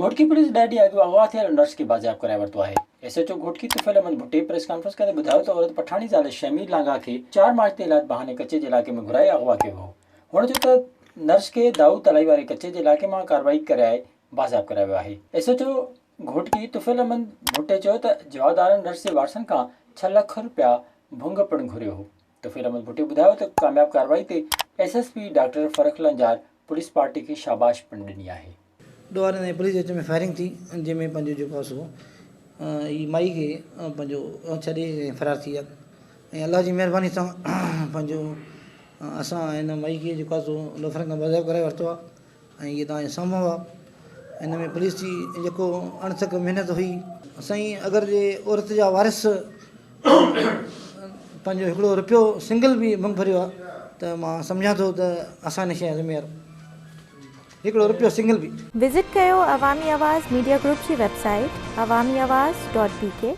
Ghotki police ڏهه ڏينهن اڳ اغوا ٿيل نرس کي بازياب ڪرائي ورتو آهي. S H O Ghotki Tufail Ahmed Bhatti press conference ڪندي ٻڌايو ته عورت پٺاڻي زال شهمير لانگاهه کي چار مارچ تي علاج بهاني ڪچي جي علائقي ۾ گهرائي اغوا ڪيو ويو هو. هن چيو ته نرس کي دائود تلائي واري ڪچي جي علائقي مان ڪارروائي ڪرائي بازياب ڪرايو ويو آهي. S H O Ghotki Tufail Ahmed Bhatti چيو ته جوابدارن نرس جي وارثن کان ڇهه لک رپيا ڀنگ پڻ گهريو هو. طفيل احمد ڀٽي ٻڌايو ته ڪامياب ڪارروائي تي S S P doctor Farrukh Lanjar police party کي شاباش پڻ ڏني آهي. ڏوهارين ۽ پوليس جي وچ ۾ فائرنگ ٿي جنهن ۾ پنهنجو جيڪو آهي سو هي مائي کي پنهنجو ڇڏي ۽ فرار ٿي ويا ۽ الله جي مهرباني سان پنهنجو اسان هن مائي کي جيڪو آهي سو لوفرن کان بازياب ڪرائي ورتو آهي ۽ اهي توهان جي سامهون هئا. ان ۾ پوليس جي جيڪو اڻٿڪ محنت هئي. سائين اگر جي عورت جا وارث پنهنجو هڪڙو رپيو سنگل به منگ ڀريو آهي ته مان سمجهان ٿو ته اسان هن شيء جا ذميوار هڪڙو رپيو سنگل به. وزٽ ڪيو عوامي آواز ميڊيا گروپ جي website Awami Awaz dot B K.